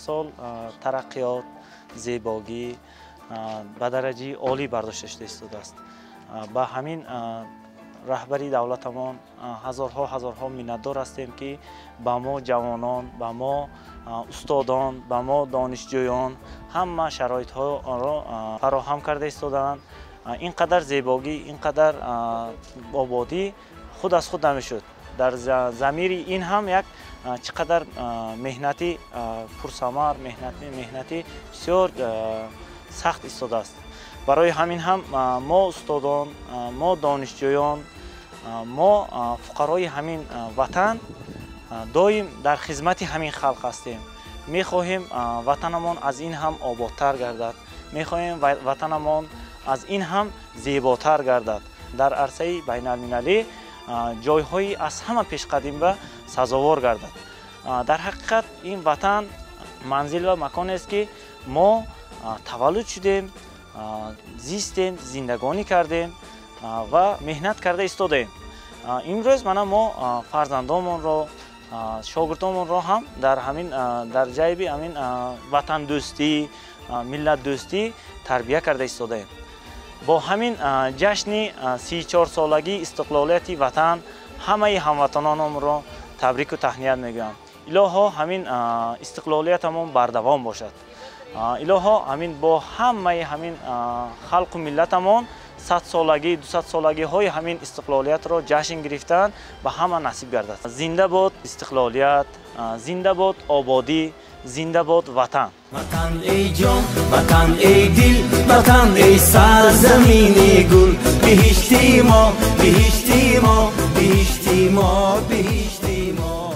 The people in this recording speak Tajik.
сол тараққиёт, зебогӣ ба дараҷаи олӣ бардошта шуда истодааст. Ба ҳамин раҳбари давлатамон ҳазорҳо ҳазорҳо миннатдор ҳастем, ки ба мо ҷавонон, ба мо устодон, ба мо донишҷӯён ҳама шароитҳоро фароҳам карда истодаанд. Ин қадар зебогӣ, ин қадар ободӣ худ аз худ намешуд. Дар замири ин ҳам як чӣ қадар меҳнати пурсамар, меҳнати бисёр сахт истодааст. Барои ҳамин ҳам мо устодон, мо донишҷӯён, мо фуқарои ҳамин ватан доим дар хизмати ҳамин халқ ҳастем. Мехоҳем ватанамон аз ин ҳам ободтар гардад, мехоҳем ватанамон аз ин ҳам зеботар гардад, дар арсаи байналмилалӣ ҷойҳои аз ҳама пешқадимба сазовор гардад. Дар ҳақиқат ин ватан манзил ва маконест, ки мо таваллуд шудем, зистем, зиндагонӣ кардем ва меҳнат карда истодаем. Имрӯз мана мо фарзандонмонро, шогирдонмонро ҳам дар ҳамин дар ҷайби ҳамин ватандӯстӣ, миллатдӯстӣ тарбия карда истодаем. Бо ҳамин ҷашни 34-солагии истиқлолияти ватан ҳамаи ҳамватанонамонро табрику таҳният мегӯям. Илоҳо, ҳамин истиқлолиятамон бардавом бошад. Илоҳо, ҳамин бо ҳамаи ҳамин халқу миллатамон 100-солагӣ, 200-солагиҳои ҳамин истиқлолиятро ҷашн гирифтан ба ҳама насиб гардад. Зинда бод истиқлолият, зинда бод ободӣ, зинда бод ватан! Ватан эй ҷон, ватан эй дил, ватан эй сарзамини гул, биҳишти мо, биҳишти мо, биҳишти мо, биҳишти мо.